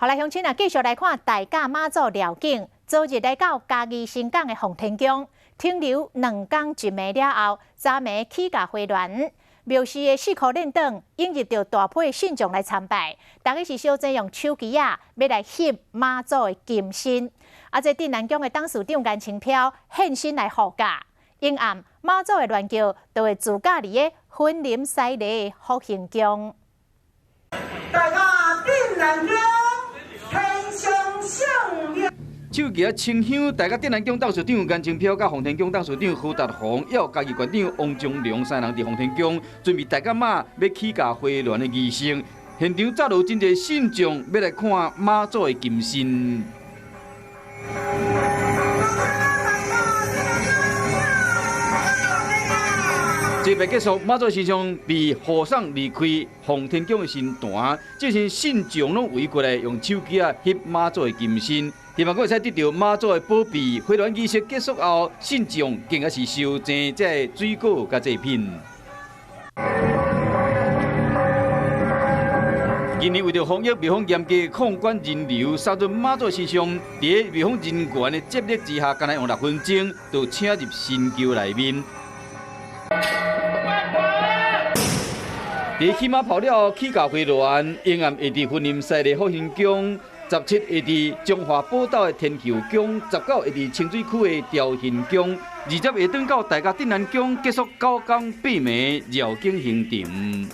好來，鄉親啊，繼續來看大甲媽祖繞境，昨日來到嘉義新港的奉天宮，停留2工一暝了後，昨暝起駕回鑾。廟寺的四箍輪轉，湧入著大批信眾來參拜，大家是小濟用手機仔，欲來翕媽祖的金身。啊，這鎮瀾宮的董事長顏清標現身來護駕，迎暗媽祖的鑾轎就會駐駕佇個雲林西螺福興宮。大甲鎮瀾宮，天上聖命。手機仔清香，大甲鎮瀾宮董事長顏清標、佮奉天宮董事長何達宏，抑有嘉義縣長王忠良三人佇奉天宮準備大甲媽欲起駕回鑾的儀式。現場早就真濟信眾欲來看媽祖的金身。祭拜結束，媽祖神像被護送離開奉天宮的神壇，這時信眾攏圍過來，用手機仔翕媽祖的金身，希望閣會使得著媽祖的保庇。回鑾儀式結束後，信眾更加是收贈這个水果佮祭品。今年為著防疫，廟方嚴格控管人流，三尊媽祖神像佇廟方人員的接力之下，干焦用6分鐘就請入神轎內面。佇起馬跑了後，起駕回鑾，迎暗會佇雲林西螺福興宮，17會佇彰化寶斗的天后宮，19會佇清水區的朝興宮，20會轉到大甲鎮瀾宮，結束9工8暝繞境行程。